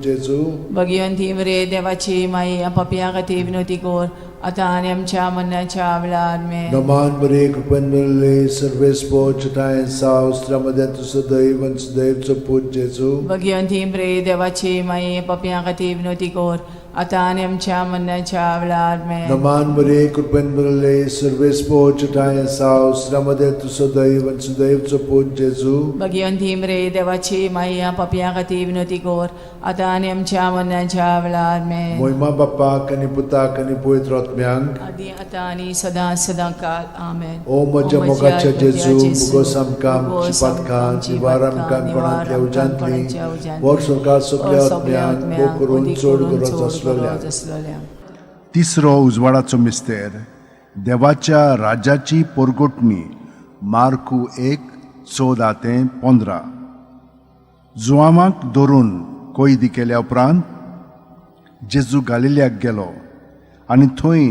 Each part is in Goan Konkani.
जेजू. भगिवंती मरे देवाची माई, पापया खातीर विनवती कर आतां आनी आमच्या मरणाच्या वेळार. आमेन. नमान मरिये, कृपेन भरिल्ले, सर्वेस्पोर चटायेन साव, स्त्रियां मदें तूं सदैव आनी सदैवचो पूत जेजू. भगिवंती मरे देवाची माई, पापया खातीर विनवती कर आतां आनी आमच्या मरणाच्या वेळार. आमेन. नमान मरिये, कृपेन भरिल्ले, सर्वेस्पोर चटायेन साव, स्त्रियां मदें तूं सदैव आनी सदैवचो पूत जेजू. भगिवंती मरे देवाची माई, पापया खातीर विनवती कर आतां आनी आमच्या मरणाच्या वेळार. आमेन. मोहिमा बाप्पाक आनी पुताक आनी पवित्र आत्म्यांक. आदी आतां आनी सदां सदां काल. आमेन. ओ म्हज्या मोगाच्या जेजू, मुगोस आमकां आमची पातकां, निवार आमकां कोणांतल्या उज्यांतली, वर सरकार सगल्या आत्म्यांक, भोव करून चड गरज आसलेल्या. आसलेल्या. तिसरो उजवाडाचो मिस्तेर, देवाच्या राज्याची पोरगोटणी, मार्कू 1:14 ते 15. जुआंवाक धरून कैदी केल्या उपरांत जेजू गालिल्याक गेलो आनी थंय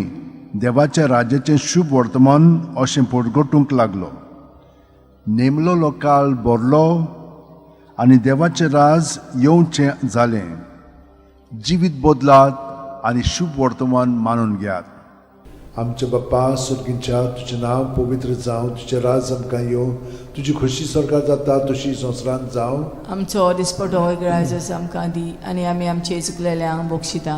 देवाच्या राज्याचें शुभ वर्तमान अशें पोरगोटूंक लागलो. नेमलोलो काळ भरलो आनी देवाचें राज येवचें जालें. जिवीत बदलात आनी शुभ वर्तमान मानून घेयात. आमच्या बाप्पा सुर्गींच्या, तुजें नांव पवित्र जावं, तुजें राज आमकां येवं, तुजी खोशी सरकार जाता तशी संवसारांत जावं. आमचो दिसपटो ग्राजस आमकां दी आनी आमी आमचे चुकलेल्यांक बक्षिता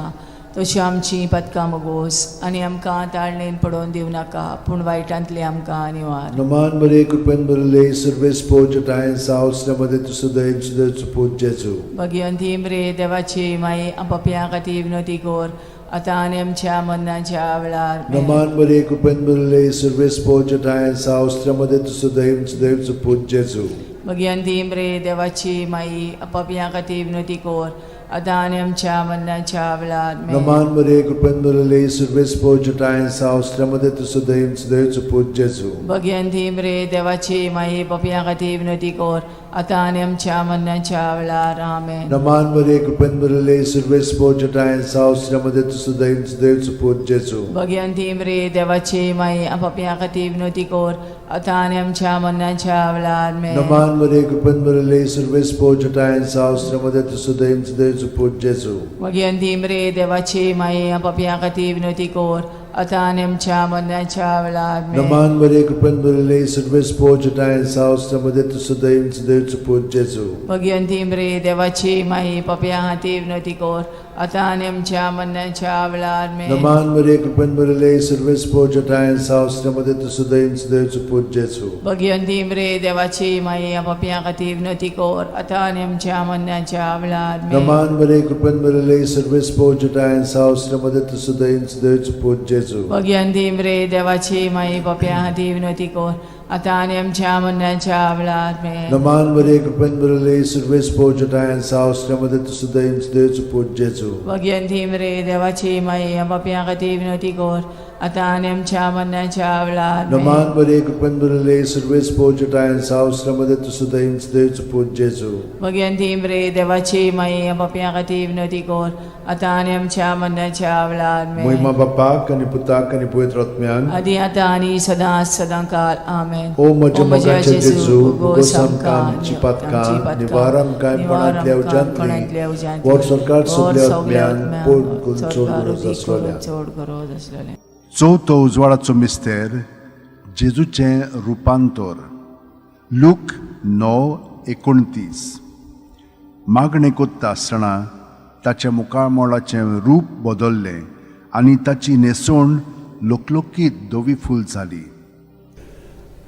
तशी आमची पदकां मगोस आनी आमकां ताळणेन पडोवन दिवं नाका, पूण वायटांतली आमकां निवार. नमान मरिये, कृपेन भरिल्ले, सर्वेस्पोर चटायेन साव, स्त्रियां मदें तूं सदैव सदैवचो पूत जेजू. भगिवंती मरे देवाची माई, पापयां खातीर विनवती कर आतां आनी आमच्या मरणाच्या वेळार. आमेन. नमान मरिये, कृपेन भरिल्ले, सर्वेस्पोर चटायेन साव, स्त्रियां मदें तूं सदैव सदैवचो पूत जेजू. भगिवंती मरे देवाची माई, पापयां खातीर विनवती कर आतां आनी आमच्या मरणाच्या वेळार. आमेन. नमान मरिये, कृपेन भरिल्ले, सर्वेस्पोर चटायेन साव, स्त्रियां मदें तूं सदैव सदैवचो पूत जेजू. भगिवंती मरे देवाची माई, पापयां खातीर विनवती कर आतां आनी आमच्या मरणाच्या वेळार. आमेन. नमान मरिये, कृपेन भरिल्ले, सर्वेस्पोर चटायेन साव, स्त्रियां मदें तूं सदैव सदैवचो पूत जेजू. भगिवंती मरे देवाची माई, पापयां खातीर विनवती कर आतां आनी आमच्या मरणाच्या वेळार. आमेन. नमान मरिये, कृपेन भरिल्ले, सर्वेस्पोर चटायेन साव, स्त्रियां मदें तूं सदैव सदैवचो पूत जेजू. भगिवंती मरे देवाची माई, पापयां खातीर विनवती कर आतां आनी आमच्या मरणाच्या वेळार. आमेन. नमान मरिये, कृपेन भरिल्ले, सर्वेस्पोर चटायेन साव, स्त्रियां मदें तूं सदैव सदैवचो पूत जेजू. भगिवंती मरे देवाची माई, पापयां खातीर विनवती कर आतां आनी आमच्या मरणाच्या वेळार. आमेन. नमान मरिये, कृपेन भरिल्ले, सर्वेस्पोर चटायेन साव, स्त्रियां मदें तूं सदैव सदैवचो पूत जेजू. भगिवंती मरे देवाची माई, पापयां खातीर विनवती कर आतां आनी आमच्या मरणाच्या वेळार. आमेन. नमान मरिये, कृपेन भरिल्ले, सर्वेस्पोर चटायेन साव, स्त्रियां मदें तूं सदैव सदैवचो पूत जेजू. भगिवंती मरे देवाची माई, पापयां खातीर विनवती कर आतां आनी आमच्या मरणाच्या वेळार. आमेन. नमान मरिये, कृपेन भरिल्ले, सर्वेस्पोर चटायेन साव, स्त्रियां मदें तूं सदैव सदैवचो पूत जेजू. भगिवंती मरे देवाची माई, पापयां खातीर विनवती कर आतां आनी आमच्या मरणाच्या वेळार. आमेन. नमान मरिये, कृपेन भरिल्ले, सर्वेस्पोर चटायेन साव, स्त्रियां मदें तूं सदैव सदैवचो पूत जेजू. भगिवंती मरे देवाची माई, पापयां खातीर विनवती कर आतां आनी आमच्या मरणाच्या वेळार. आमेन. मोहिमा बाप्पाक आनी पुताक आनी पवित्र आत्म्यांक. आदी आतां आनी सदां सदां काल. आमेन. ओ म्हज्या मोगाच्या जेजू, मुगोस आमकां आमची पातकां, निवार आमकां कोणांतल्या उज्यांतली, वर सरकार सगल्या आत्म्यांक, पोट करून चड गरज आसलेल्या. चड गरज आसलेल्या. चवथो उजवाडाचो मिस्तेर, जेजूचें रुपांतर, लूक 9:29. मागणें कोत्ता आसतना ताच्या मुखामळाचें रूप बदल्लें आनी ताची न्हेसवण लोकलोकीत धवी फूल जाली.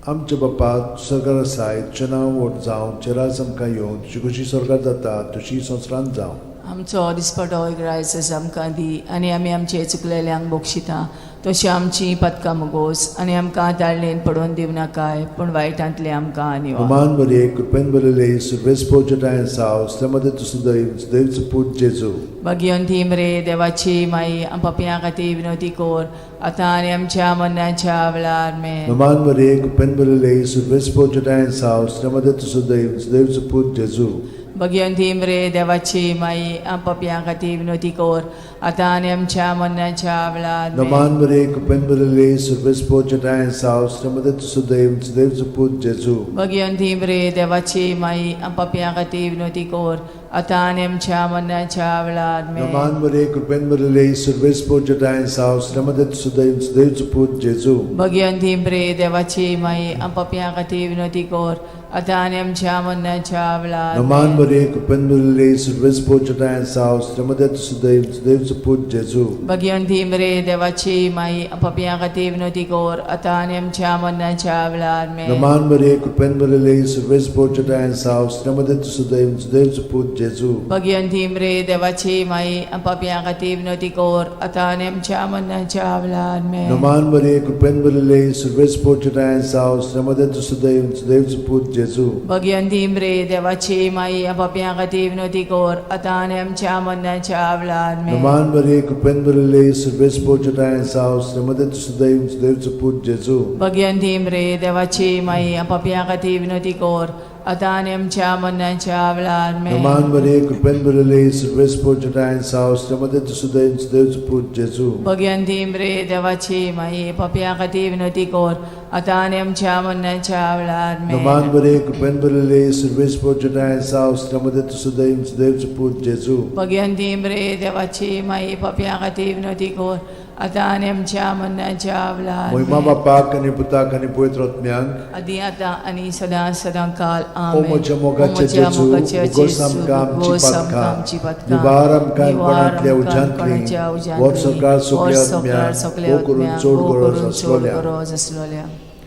आमच्या बाप्पा सरकार आसाय, तुजें नांव व्हड जावं, तुजें राज आमकां येवं, तुजी खोशी सरकार जाता तशी संवसारांत जावं. आमचो दिसपटो ग्रायस आमकां दी आनी आमी आमचे चुकलेल्यांक बक्षिता तशी आमची पदकां मुगोस आनी आमकां ताळणेन पडोवन दिवं नाकाय, पूण वायटांतले आमकां निवार. नमान मरिये, कृपेन भरिल्ले, सर्वेस्पोर चटायेन साव, स्त्रियां मदें तूं सदैव सदैवचो पूत जेजू. भगिवंती मरे देवाची माई, पापयां खातीर विनवती कर आतां आनी आमच्या मरणाच्या वेळार. आमेन. नमान मरिये, कृपेन भरिल्ले, सर्वेस्पोर चटायेन साव, स्त्रियां मदें तूं सदैव सदैवचो पूत जेजू. भगिवंती मरे देवाची माई, पापयां खातीर विनवती कर आतां आनी आमच्या मरणाच्या वेळार. आमेन. नमान मरिये, कृपेन भरिल्ले, सर्वेस्पोर चटायेन साव, स्त्रियां मदें तूं सदैव सदैवचो पूत जेजू. भगिवंती मरे देवाची माई, पापयां खातीर विनवती कर आतां आनी आमच्या मरणाच्या वेळार आमेन. नमान मरे कृपेन भरिल्ले सर्वेस्पोर जटाय साव श्रमदत सुदैव सुदैवचो पूत जेजू. भगिवंती मरे देवाची माई, आम पापयां खातीर विनवती कर, आतां आनी आमच्या मरणाच्या वेळार नमान आमेन. मरे कृपेन भरिल्ले सर्वेस्पोर जटाय साव श्रमदत सुदैव सुदैवचो पूत जेजू. भगिवंती मरे देवाची माई, आम पापयां खातीर विनवती कर, आतां आनी आमच्या मरणाच्या वेळार आमेन. नमान मरे कृपेन भरिल्ले सर्वेस्पोर जटाय साव श्रमदत सुदैव सुदैवचो पूत जेजू. भगिवंती मरे देवाची माई, आम पापयां खातीर विनवती कर, आतां आनी आमच्या मरणाच्या वेळार आमेन. नमान मरे कृपेन भरिल्ले सर्वेस्पोर जटाय साव श्रमदत सुदैव सुदैवचो पूत जेजू. भगिवंती मरे देवाची माई, आम पापयां खातीर विनवती कर, आतां आनी आमच्या मरणाच्या वेळार आमेन. नमान मरे कृपेन भरिल्ले सर्वेस्पोर जटाय साव श्रमदत सुदैव सुदैवचो पूत जेजू. भगिवंती मरे देवाची माई, आम पापयां खातीर विनवती कर, आतां आनी आमच्या मरणाच्या वेळार आमेन. नमान मरे कृपेन भरिल्ले सर्वेस्पोर जटाय साव श्रमदत सुदैव सुदैवचो पूत जेजू. भगिवंती मरे देवाची माई, पापयां खातीर विनवती कर, आतां आनी आमच्या मरणाच्या वेळार आमेन. नमान मरे कृपेन भरिल्ले सर्वेस्पोर जटाय साव श्रमदत सुदैव सुदैवचो पूत जेजू. भगिवंती मरे देवाची माई, पापयां खातीर विनवती कर, आतां आनी आमच्या मरणाच्या वेळार मोहिमा आमेन. बापाक आनी पुताक आनी पवित्र आत्म्याक. आदी आतां आनी सदां सदां काल ओ आमेन. म्हज्या मोगाचे ओ म्हज्या जेजू, मोगाचे उगोस जेजू, आमकां आमची उगोस आमकां पातकां, आमची पातकां, निवार आमकां निवार कोणांतल्या आमकां उज्यांतली, कोणाच्या उज्यांतली, व्हर सरकार सगल्या व्हर सरकार आत्म्यांक, सगल्या भोव करून आत्म्यांक, चड भोव गरज करून चड आसलोल्या. गरज आसलोल्या.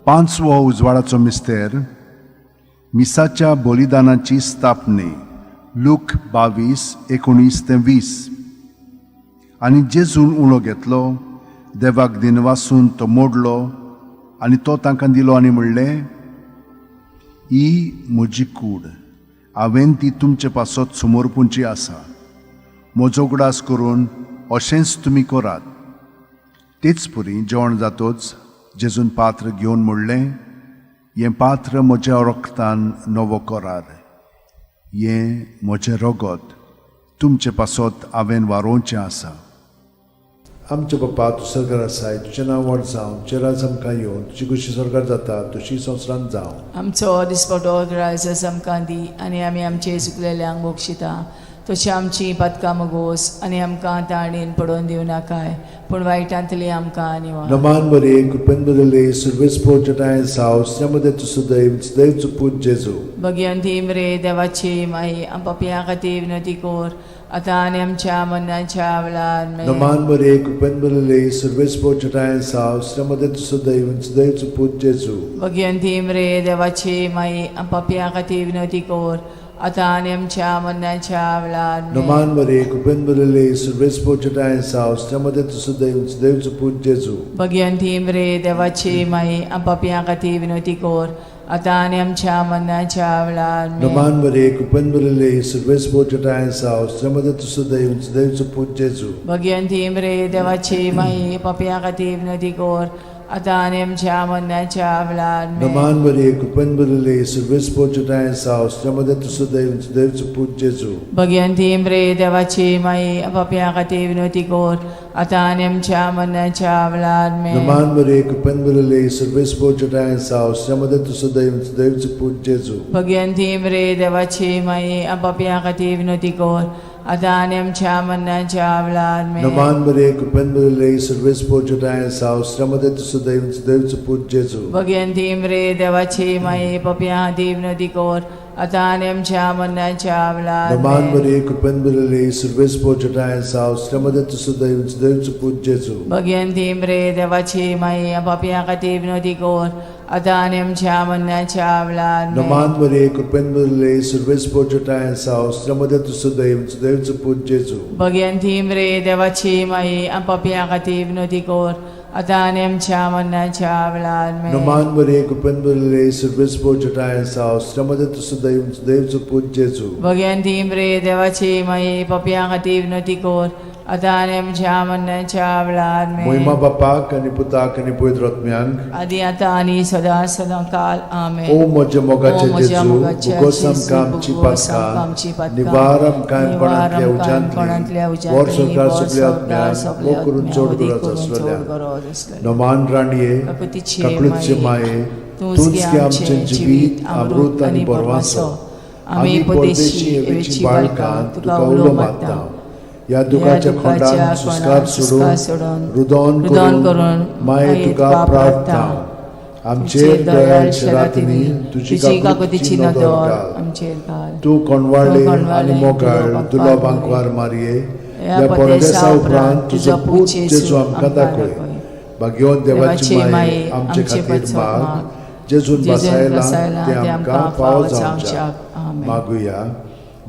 पांचवो उजवाडाचो मिस्तेर, मिसाच्या बलिदानाची स्थापने, लूक 22:19 ते 20. आनी जेजून उणो घेतलो, देवाक दिनवासून तो मोडलो आनी तो तांकां दिलो आनी म्हणलें, ही म्हजी कूड, हांवें ती तुमचे पासत समर्पूंची आसा. म्हजो उगडास करून अशेंच तुमी करात. तेच परी जेवण जातोच जेजून पात्र घेवन म्हणलें, हें पात्र म्हज्या रक्तान नवो करार, हें म्हजें रगत तुमचे पासत हांवें वारोवचें आसा. आमच्या बापा, तूं सरकार आसाय, तुजें नांव व्हड जावं, तुजें राज आमकां येवन, तुजी खुशी सरकार जाता तशी संवसारांत जावं. आमचो दिसपटो ग्रायस आमकां दी आनी आमी आमचे चुकलेल्यांक बक्षिता, तशी आमची पातकां मगोस आनी आमकां ताणेन पडोवन दिवं नाकाय, पूण वायटांतली आमकां निवार. नमान बरे कृपेन बरले सर्वेस्पोर जटाय साव श्रमदत सुदैव सुदैवचो पूत जेजू. भगिवंती मरे देवाची माई, आम पापयां खातीर विनवती कर, आतां आनी आमच्या मरणाच्या वेळार आमेन. नमान बरे कृपेन बरले सर्वेस्पोर जटाय साव श्रमदत सुदैव सुदैवचो पूत जेजू. भगिवंती मरे देवाची माई, आम पापयां खातीर विनवती कर, आतां आनी आमच्या मरणाच्या वेळार आमेन. नमान बरे कृपेन बरले सर्वेस्पोर जटाय साव श्रमदत सुदैव सुदैवचो पूत जेजू. भगिवंती मरे देवाची माई, आम पापयां खातीर विनवती कर, आतां आनी आमच्या मरणाच्या वेळार आमेन. नमान बरे कृपेन बरले सर्वेस्पोर जटाय साव श्रमदत सुदैव सुदैवचो पूत जेजू. भगिवंती मरे देवाची माई, पापयां खातीर विनवती कर, आतां आनी आमच्या मरणाच्या वेळार आमेन. नमान बरे कृपेन बरले सर्वेस्पोर जटाय साव श्रमदत सुदैव सुदैवचो पूत जेजू. भगिवंती मरे देवाची माई, पापयां खातीर विनवती कर, आतां आनी आमच्या मरणाच्या वेळार आमेन. नमान बरे कृपेन बरले सर्वेस्पोर जटाय साव श्रमदत सुदैव सुदैवचो पूत जेजू. भगिवंती मरे देवाची माई, पापयां खातीर विनवती कर, आतां आनी आमच्या मरणाच्या वेळार आमेन. नमान बरे कृपेन बरले सर्वेस्पोर जटाय साव श्रमदत सुदैव सुदैवचो पूत जेजू. भगिवंती मरे देवाची माई, पापयां खातीर विनवती कर, आतां आनी आमच्या मरणाच्या वेळार नमान आमेन. बरे कृपेन बरले सर्वेस्पोर जटाय साव श्रमदत सुदैव सुदैवचो पूत जेजू. भगिवंती मरे देवाची माई, पापयां खातीर विनवती कर, आतां आनी आमच्या मरणाच्या वेळार आमेन. नमान बरे कृपेन बरले सर्वेस्पोर जटाय साव श्रमदत सुदैव सुदैवचो पूत जेजू. भगिवंती मरे देवाची माई, पापयां खातीर विनवती कर, आतां आनी आमच्या मरणाच्या वेळार आमेन. नमान बरे कृपेन बरले सर्वेस्पोर जटाय साव श्रमदत सुदैव सुदैवचो पूत जेजू. भगिवंती मरे देवाची माई, पापयां खातीर विनवती कर, आतां आनी आमच्या मरणाच्या वेळार आमेन. मोहिमा बापाक आनी पुताक आनी पवित्र आत्म्यांक. आदी आतां आनी सदां सदां काल आमेन. ओ म्हज्या मोगाचे ओ म्हज्या जेजू, मोगाच्या उगोस जेजू, आमकां आमची उगोस आमकां आमची पातकां, पातकां, निवार आमकां निवार कोणांतल्या आमकां कोणांतल्या उज्यांतली, उज्यांतली, व्हर सरकार व्हर सगल्या सरकार आत्म्यांक, सगल्या भोव करून आत्म्यांक, चड वदी गरज करून चड आसलेल्या. गरज आसलेल्या. नमान राणये, काकुतीचे काकळूतचे माये, माये, तूंच तूंच गे गे आमचें आमचें जिवीत, जिवीत, अमृत अमृत आनी आनी बरवासो. बरवासो. आमी परदेशी एवेची बाळकां तुका उलो मारता. ह्या दुखाच्या खोंडान सुस्कार सोडून रुदोन करून माये तुका प्रार्थना. आमचेर दयाळ रातींनी तुजी काकुतीची काकुतीची नदर नदर घाल. आमचेर घाल. तूं कोणवाळे आनी मोगाळ दुलो बांकवार मारये, ह्या परदेसा उपरांत तुजो पूत जेजू आमकां दाखय. भाग्यवंत देवाची माये आमचे खातीर माग, जेजून बसायला तें आमकां फावो जावच्याक. मागुया.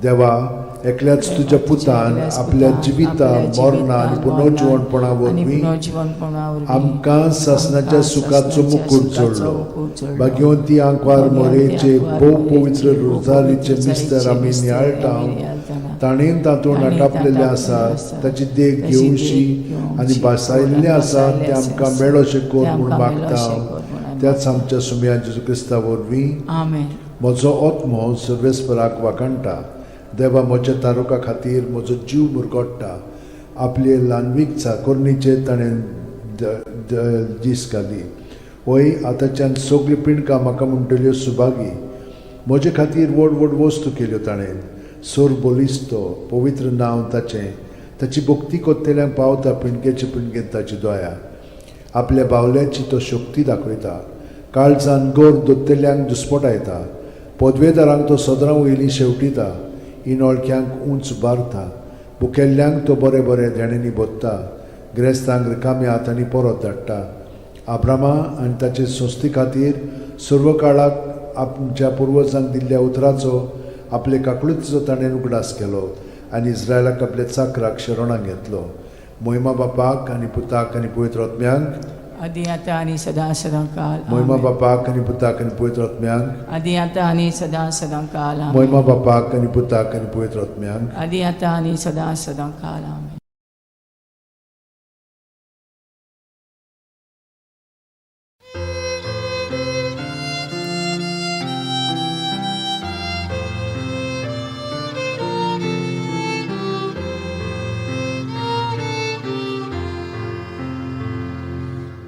देवा, एकल्याच तुज्या पुतान आपल्या जिविता मरणा आनी पुनर्जिवणपणा वरवीं आमकां सासणाच्या सुखाचो मुकूट जोडलो. भाग्यवंती आंकवार मोरेचे भोव पवित्र रोजारीचे मिस्तर आमी नियाळटा, ताणें तातूंत आटापलेलें आसा ताची देख घेवशी आनी भासायल्लें आसा तें आमकां मेळोशें कर म्हूण मागता, त्याच आमच्या सुमया जेजू क्रिस्ता वरवीं. आमेन. म्हजो आत्मो सर्वेस्पराक वाखाणटा. देवा, म्हज्या तारुका खातीर म्हजो जीव मुरगोट्टा. आपले ल्हानवीक चाकोरणीचेर ताणें दीस घाली. वय आतांच्यान सगळीं पिंडकां म्हाका म्हणटल्यो सुभागी. म्हजे खातीर व्हड व्हड वस्तू केल्यो ताणें. सोर बलिस्तो पवित्र नांव ताचें. ताची भक्ती कोत्तेल्यांक पावता पिंडकेचे पिंडकेन ताची दया. आपल्या बावल्याची तो शक्ती दाखयता. काळजान गोर दोत्तेल्यांक दुस्पटायता. पदवेदारांक तो सदरां वयलीं शेवटिता. इनोळख्यांक उंच उबारता. भुकेल्ल्यांक तो बरें बरें देण्यांनी भोत्ता. ग्रेस्तांक रिकाम्या हातांनी परत धाडटा. आब्रामा आनी ताचे संस्थे खातीर सर्व काळाक आमच्या पुर्वजांक दिल्ल्या उतराचो आपले काकळुतीचो ताणें उगडास केलो आनी इस्रायलाक आपल्या चाकराक शरणाक घेतलो. मोहिमा बापाक आनी पुताक आनी पवित्र आत्म्यांक. आदी आतां आनी सदां सदां काल. मोहिमा बापाक आनी पुताक आनी पवित्र आत्म्यांक. आदी आतां आनी सदां सदां काल. मोहिमा बापाक आनी पुताक आनी पवित्र आत्म्यांक. आदी आतां आनी सदां सदां काल. आमेन.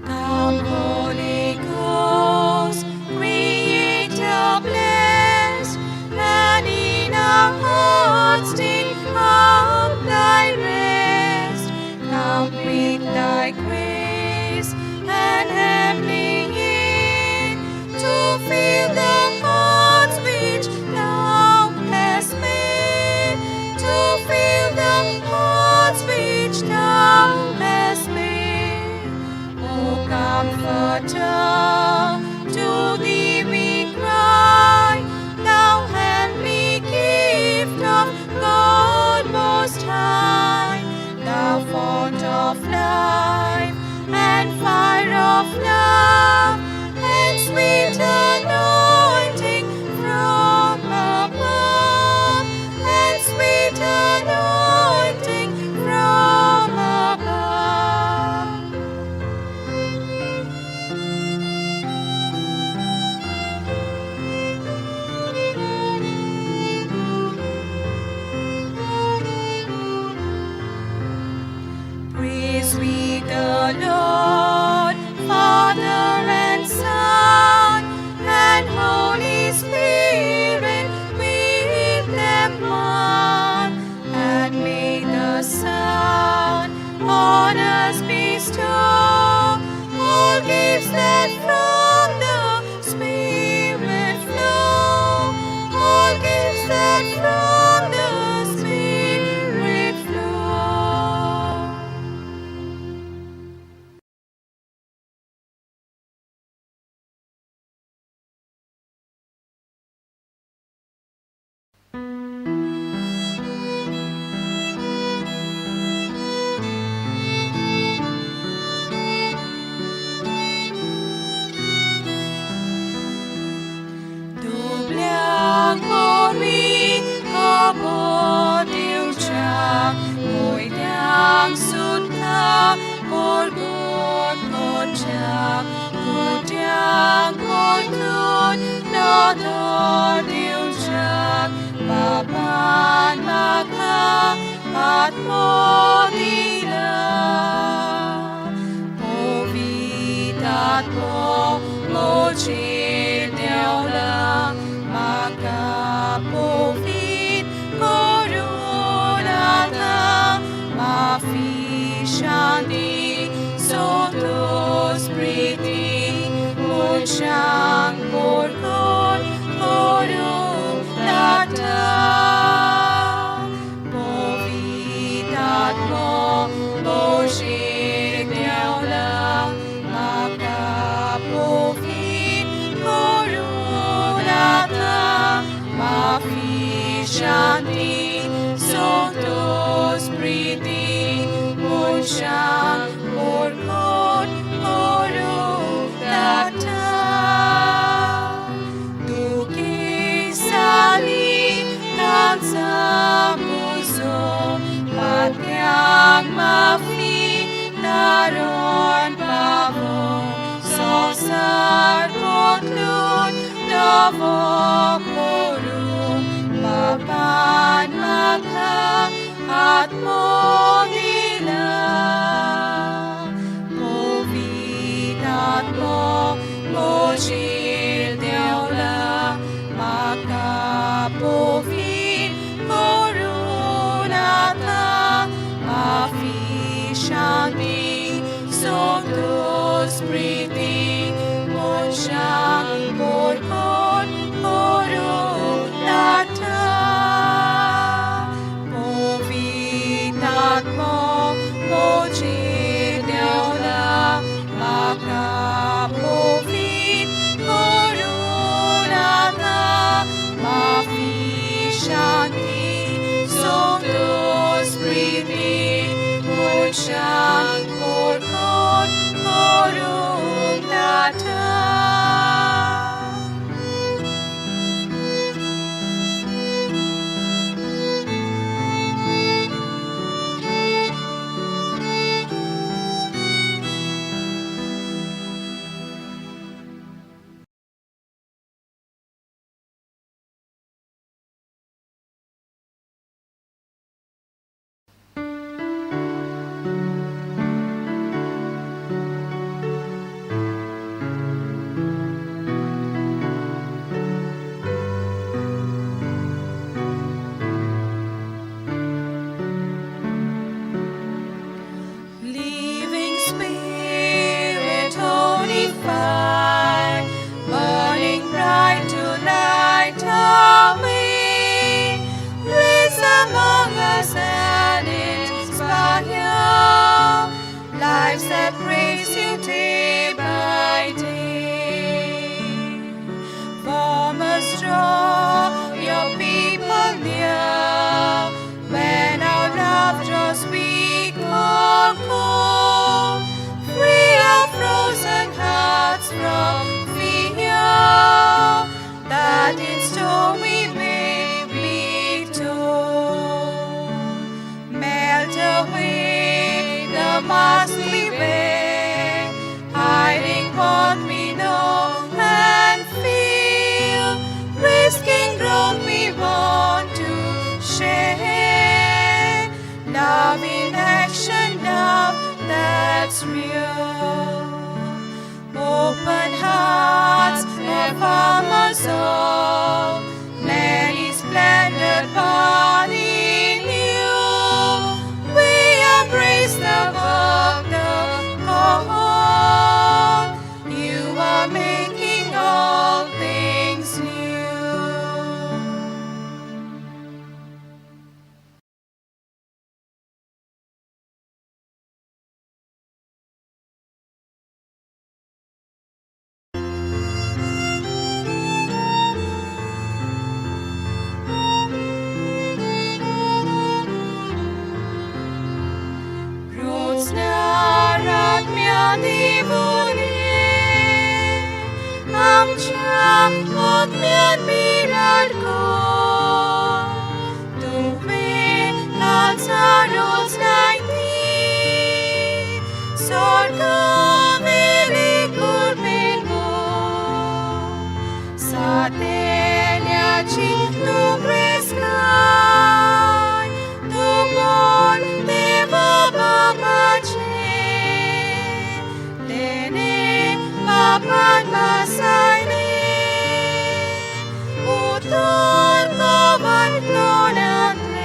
Come, Holy Ghost, Creator bless, and in our hearts take up thy rest. Come with thy grace and heavenly aid to fill the hearts which thou hast made, to fill the hearts which thou hast made. O Comforter, to thee we cry, thou heavenly gift of God Most High, thou fount of life and fire of love, and sweet anointing from above, and sweet anointing from above. Praise we the Lord, Father and Son, and Holy Spirit, with them one. And may the Son on us bestow all gifts that from the Spirit flow, all gifts that from the Spirit flow. दुबळ्यांक वरवीं खबर दिवच्याक, कोयत्यांक सुटका परगट करच्याक, कुड्यांक परतून नदर दिवच्याक, बाबान म्हाका आत्मो दिला. पवित्र आत्मो म्हजेर देंवला, म्हाका Spriti मनशांक बरकत करूंक दाता. दुखी साली तांचा पुजो, पात्यांक माफी तारण पावो, संवसार बदलून नवो करूं, बापान म्हाका आत्मो दिला. पवित्र आत्मो म्हजेर देंवला, म्हाका पवित्र करून आतां, माफी शांती संतोष प्रिती मनशांक बरकत करूंक दाता. पवित्र आत्मो म्हजेर देंवला, म्हाका पवित्र करून आतां, माफी शांती संतोष प्रिती मनशांक बरकत करूंक दाता. Living Spirit, holy fire, burning bright to light our way. Bless among us and inspire lives that praise you day by day. Form us, draw your people near, when our love draws weak or cold. Free our frozen hearts from fear, that in storm we may be told. Melt away the mask we wear, hiding what we know and feel, risking ground we want to share. Love in action, love that's real. Open hearts that us all, many splendid body new. We embrace the work, the call. You are making all things new. आमच्या आत्म्यान मिरार कर, तुवें लाचारोच लायती, स्वर्गावेली कुर्बेन गो. सातेल्याची तूं ब्रेस्काय, तूं बोल देवा बाबाचे, तेणे बापान मासायले, उतर कवन तोंडांतलें.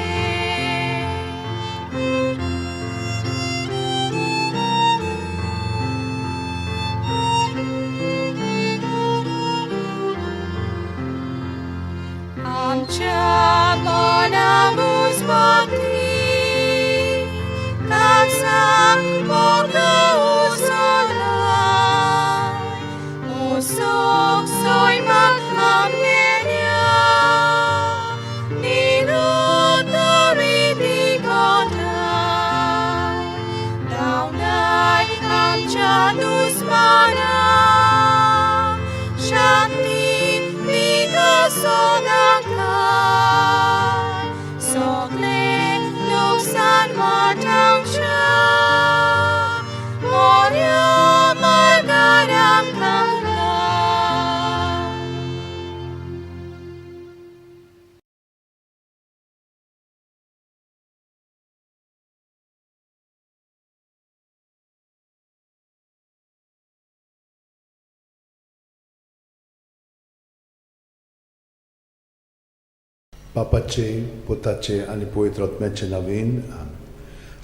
बापाचे, पुताचे आनी पवित्र आत्म्याचे नवीन.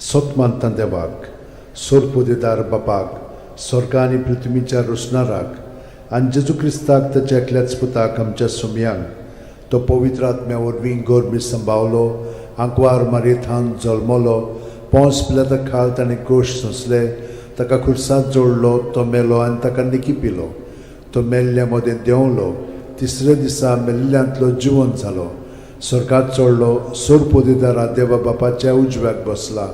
सत मानता देवाक, सोरपोदेदार बापाक, स्वर्गा आनी पृथ्वीच्या रोसणाराक, आनी जेजू क्रिस्ताक ताच्या एकल्याच पुताक आमच्या सुमयांक, तो पवित्र आत्म्या वरवीं गोरमी संभावलो, आंकवार मारयेथान जल्मलो, पोंस पिलाता खाल ताणें कोश सोंसले, ताका खुर्सांत जोडलो, तो मेलो आनी ताका निकी पिलो, तो मेल्ल्या मदें देंवलो, तिसऱ्या दिसा मेल्ल्यांतलो जिवन जालो, स्वर्गात चडलो, सोरपोदेदारा देवा बापाच्या उजव्याक बसला,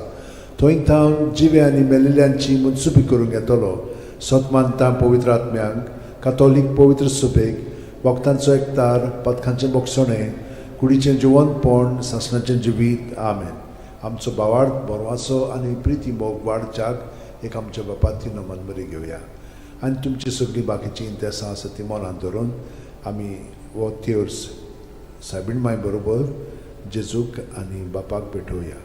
थंय थावन जिवे आनी मेल्ल्यांची मुनसुबी करूंक येतलो. सत मानता पवित्र आत्म्यांक, कातोलीक पवित्र सुबेक, वखदांचो एकतार, पदकांचें बोगसणें, कुडीचें जिवनपण, सासणाचें जिवीत. आमेन. आमचो भावार्थ, बरवासो आनी प्रिती मोग वाडच्याक एक आमच्या बापाती नमन बरी घेवया आनी तुमची सगळीं बाकीचीं इंतेसां आसा ती मनांत धरून आमी हो तेर्स सायबीण माय बरोबर जेजूक आनी बापाक भेटोवया.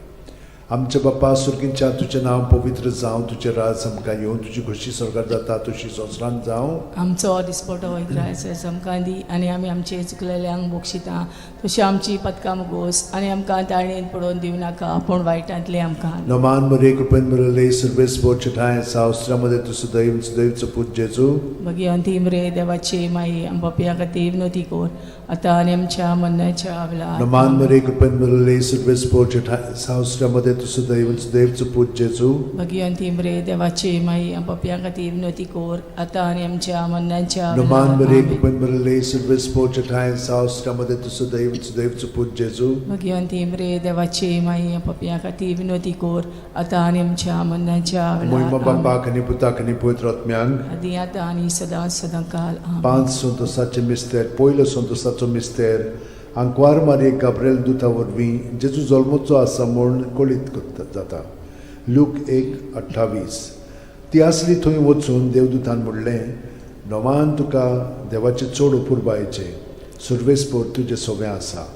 आमच्या बापा सुर्गींच्या, तुजें नांव पवित्र जावं, तुजें राज आमकां येवं, तुजी खोशी स्वर्गात जाता तशी संवसारांत जावं. आमचो दिसपटो वयता आमकां दी आनी आमी आमचे चुकलेल्यांक बक्षिता तशी आमची पदकां मुगोस आनी आमकां ताळणेन पडोवन दिवं नाका पूण वायटांतलें आमकां. नमान मरे, कृपेन मरले, सर्वेस बोचठाय सावस्त्रामध्ये तूं सदैव सदैवचो पूत जेजू. भगिवंती मरे देवाची माई, आम पापया खातीर विनवती कर आतां आनी आमच्या मरणाच्या वेळार. नमान मरे, कृपेन मरले, सर्वेस बोचठाय सावस्त्रामध्ये तूं सदैव सदैवचो पूत जेजू. भगिवंती मरे देवाची माई, आम पापया खातीर विनवती कर आतां आनी आमच्या मरणाच्या नमान वेळार. मरे, आमेन. कृपेन मरले, सर्वेस बोचठाय सावस्त्रामध्ये तूं सदैव सदैवचो पूत जेजू. भगिवंती मरे देवाची माई, आम पापया खातीर विनवती कर आतां आनी आमच्या मरणाच्या मोहिमा वेळार. आमेन. बापाक आनी पुताक आनी पवित्र आत्म्यांक. आदी आतां आनी सदां सदां काल. आमेन. पांच संतोसाचे मिस्तेर. पयलो संतोसाचो मिस्तेर, आंकवार मारये गाब्रेल दुता वरवीं जेजू जल्मचो आसा म्हूण कळीत करता जाता. लूक 1:28. ती आसली थंय वचून देवदूतान म्हणलें, नवान तुका देवाचें चड अपुरबायेचें, सुर्वेसपोर तुजें सोवें आसा.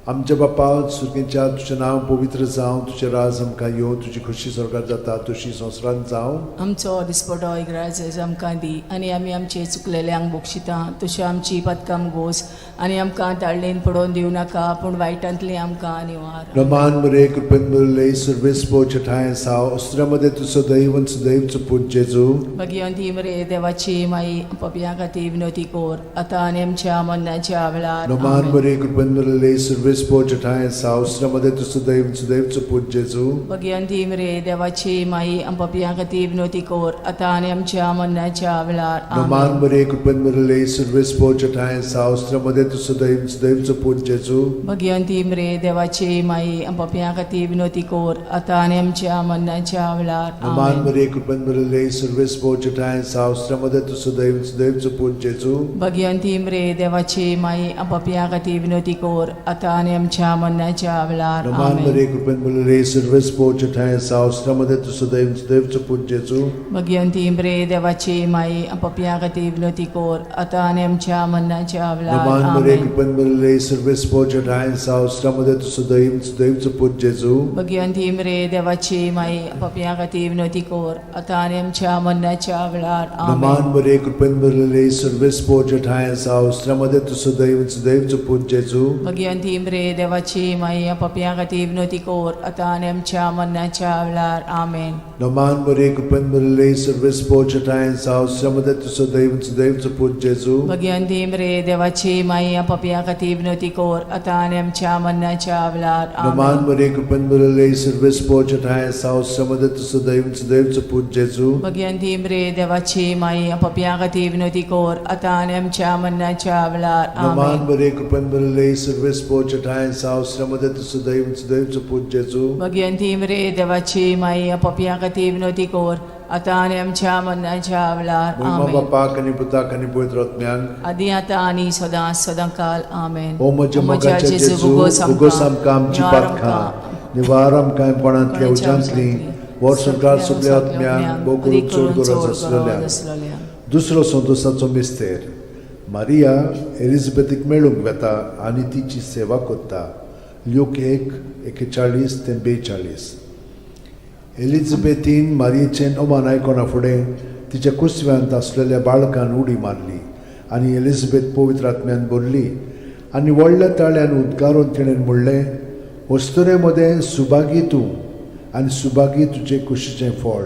आमच्या बापा सुर्गेच्या, तुजें नांव पवित्र जावं, तुजें राज आमकां येवं, तुजी खोशी स्वर्गात जाता तशी संवसारांत जावं. आमचो दिसपटो इग्राज आमकां दी आनी आमी आमचे चुकलेल्यांक बक्षिता तशी आमची पदकां गोस आनी आमकां ताळणेन पडोवन दिवं नाका पूण वायटांतली आमकां निवार. रमान मरे, कृपेन मरले, सर्वेस पोचठाय साव अस्त्रामध्ये तूं सदैव सदैवचो पूत जेजू. भगिवंती मरे देवाची माई, पपया खातीर विनवती कर आतां आनी आमच्या मरणाच्या वेळार. नमान आमेन. मरे, कृपेन मरले, सर्वेस पोचठाय साव अस्त्रामध्ये तूं सदैव सदैवचो पूत जेजू. भगिवंती मरे देवाची माई, पपया खातीर विनवती कर आतां आनी आमच्या मरणाच्या वेळार. नमान आमेन. मरे, कृपेन मरले, सर्वेस पोचठाय साव अस्त्रामध्ये तूं सदैव सदैवचो पूत जेजू. भगिवंती मरे देवाची माई, पपया खातीर विनवती कर आतां आनी आमच्या मरणाच्या वेळार. नमान आमेन. मरे, कृपेन मरले, सर्वेस पोचठाय साव अस्त्रामध्ये तूं सदैव सदैवचो पूत जेजू. भगिवंती मरे देवाची माई, पपया खातीर विनवती कर आतां आनी आमच्या मरणाच्या वेळार. नमान आमेन. मरे, कृपेन मरले, सर्वेस पोचठाय साव अस्त्रामध्ये तूं सदैव सदैवचो पूत जेजू. भगिवंती मरे देवाची माई, पपया खातीर विनवती कर आतां आनी आमच्या मरणाच्या वेळार. नमान मरे, आमेन. कृपेन मरले, सर्वेस पोचठाय साव अस्त्रामध्ये तूं सदैव सदैवचो पूत जेजू. भगिवंती मरे देवाची माई, पपया खातीर विनवती कर आतां आनी आमच्या मरणाच्या वेळार. नमान आमेन. मरे, कृपेन मरले, सर्वेस पोचठाय साव अस्त्रामध्ये तूं सदैव सदैवचो पूत जेजू. भगिवंती मरे देवाची माई, पपया खातीर विनवती कर आतां आनी आमच्या मरणाच्या वेळार. आमेन. नमान मरे, कृपेन मरले, सर्वेस पोचठाय साव अस्त्रामध्ये तूं सदैव सदैवचो पूत जेजू. भगिवंती मरे देवाची माई, पपया खातीर विनवती कर आतां आनी आमच्या मरणाच्या वेळार. नमान आमेन. मरे, कृपेन मरले, सर्वेस पोचठाय साव अस्त्रामध्ये तूं सदैव सदैवचो पूत जेजू. भगिवंती मरे देवाची माई, पपया खातीर विनवती कर आतां आनी आमच्या मरणाच्या वेळार. नमान आमेन. मरे, कृपेन मरले, सर्वेस पोचठाय साव अस्त्रामध्ये तूं सदैव सदैवचो पूत जेजू. भगिवंती मरे देवाची माई, पपया खातीर विनवती कर आतां आनी आमच्या मरणाच्या वेळार. मोहिमा आमेन. बापाक आनी पुताक आनी पवित्र आत्म्याक. आदी आतां आनी सदां सदां काल. आमेन. ओ म्हज्या मोगाच्या जेजू, उगोस आमकां आमची पातकां, निवार आमकां कोणांतल्या उज्यांतली, वर संवसार सगल्या आत्म्यांक, भोव करून चड गरज आसलेल्या. दुसरो संतोसाचो मिस्तेर, मारिया एलिझाबेथीक मेळूंक वेता आनी तिची सेवा करता. ल्यूक 1:41 ते 42. एलिझाबेथीन मारियेचें अमान आयकना फुडें तिच्या कुसव्यांत आसलेल्या बाळकान उडी मारली आनी एलिझाबेथ पवित्र आत्म्यान भरली. आनी व्हडल्या ताळ्यान उद्गारून तिणें म्हणलें, अस्तुरे मदें सुभागी तूं आनी सुभागी तुजे कुशीचें फळ.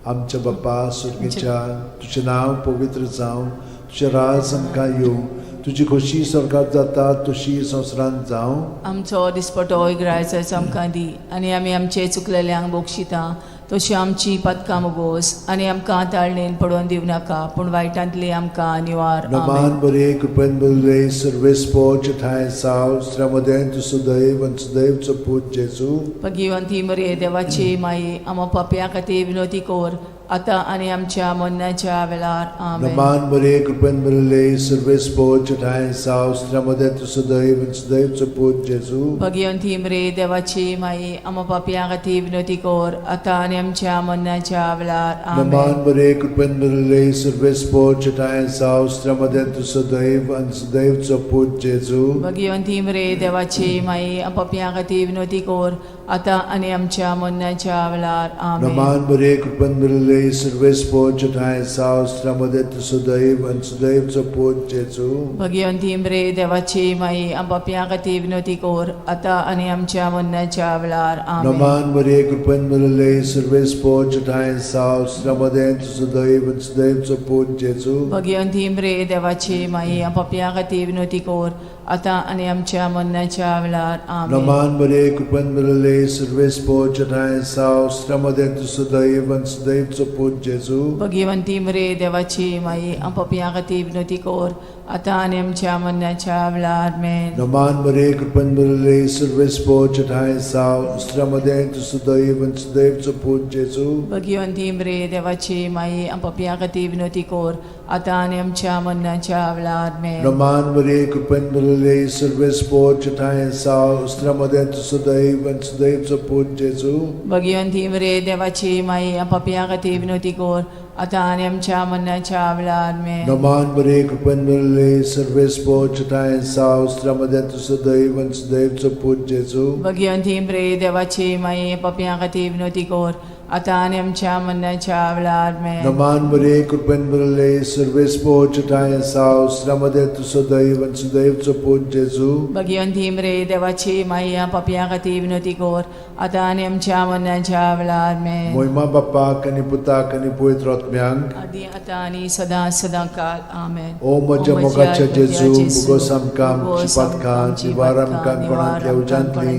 आमच्या बापा सुर्गेच्या, तुजें नांव पवित्र जावं, तुजें राज आमकां येवं, तुजी खोशी स्वर्गात जाता तशी संवसारांत जावं. आमचो दिसपटो इगरायचो आमकां दी आनी आमी आमचे चुकलेल्यांक बक्षिता तशी आमची पदकां मोगोस आनी आमकां ताळणेन पडोवन दिवं नाका पूण वायटांतली आमकां निवार. आमेन. नमान बरे कृपेन बरले सर्वेस्पोच ठांय साव श्रमदें तूं सुदैव आनी सुदैवचो पूत जेजू. भगिवंती मरे देवाची माई, आमा पापया खातीर विनोती कर आतां आनी आमच्या मरणाच्या वेळार. आमेन. नमान बरे कृपेन बरले सर्वेस्पोच ठांय साव श्रमदें तूं सुदैव आनी सुदैवचो पूत जेजू. भगिवंती मरे देवाची माई, आमा पापया खातीर विनोती कर आतां आनी आमच्या मरणाच्या वेळार. आमेन. नमान बरे कृपेन बरले सर्वेस्पोच ठांय साव श्रमदें तूं सुदैव आनी सुदैवचो पूत जेजू. भगिवंती मरे देवाची माई, पापया खातीर विनोती कर आतां आनी आमच्या मरणाच्या वेळार. आमेन. नमान बरे कृपेन बरले सर्वेस्पोच ठांय साव श्रमदें तूं सुदैव आनी सुदैवचो पूत जेजू. भगिवंती मरे देवाची माई, पापया खातीर विनोती कर आतां आनी आमच्या मरणाच्या वेळार. आमेन. नमान बरे कृपेन बरले सर्वेस्पोच ठांय साव श्रमदें तूं सुदैव आनी सुदैवचो पूत जेजू. भगिवंती मरे देवाची माई, पापया खातीर विनोती कर आतां आनी आमच्या मरणाच्या वेळार. आमेन. नमान बरे कृपेन बरले सर्वेस्पोच ठांय साव श्रमदें तूं सुदैव आनी सुदैवचो पूत जेजू. भगिवंती मरे देवाची माई, पापया खातीर विनोती कर आतां आनी आमच्या मरणाच्या वेळार. आमेन. नमान बरे कृपेन बरले सर्वेस्पोच ठांय साव श्रमदें तूं सुदैव आनी सुदैवचो पूत जेजू. भगिवंती मरे देवाची माई, पापया खातीर विनोती कर आतां आनी आमच्या मरणाच्या वेळार. आमेन. नमान बरे कृपेन बरले सर्वेस्पोच ठांय साव श्रमदें तूं सुदैव आनी सुदैवचो पूत जेजू. भगिवंती मरे देवाची माई, पापया खातीर विनोती कर आतां आनी आमच्या मरणाच्या वेळार. आमेन. नमान बरे कृपेन बरले सर्वेस्पोच ठांय साव श्रमदें तूं सुदैव आनी सुदैवचो पूत जेजू. भगिवंती मरे देवाची माई, पापया खातीर विनोती कर आतां आनी आमच्या मरणाच्या वेळार. आमेन. नमान बरे कृपेन बरले सर्वेस्पोच ठांय साव श्रमदें तूं सुदैव आनी सुदैवचो पूत जेजू. भगिवंती मरे देवाची माई, पापया खातीर विनोती कर आतां आनी आमच्या मरणाच्या वेळार. आमेन. मोहिमा बाप्पाक आनी पुताक आनी पवित्र आत्म्यांक, आदी आतां आनी सदां सदां काल. आमेन. ओ म्हज्या मोगाच्या जेजू, मुगोस आमकां आमची पातकां निवार आमकां कोणांतल्या उज्यांतली,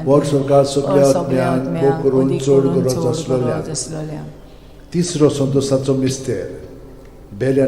वर स्वर्गात सगल्या आत्म्यांक भोग करून चड गरज आसलोल्या. आसलोल्या. तिसरो संतोषाचो मिस्तेर, बेल्या.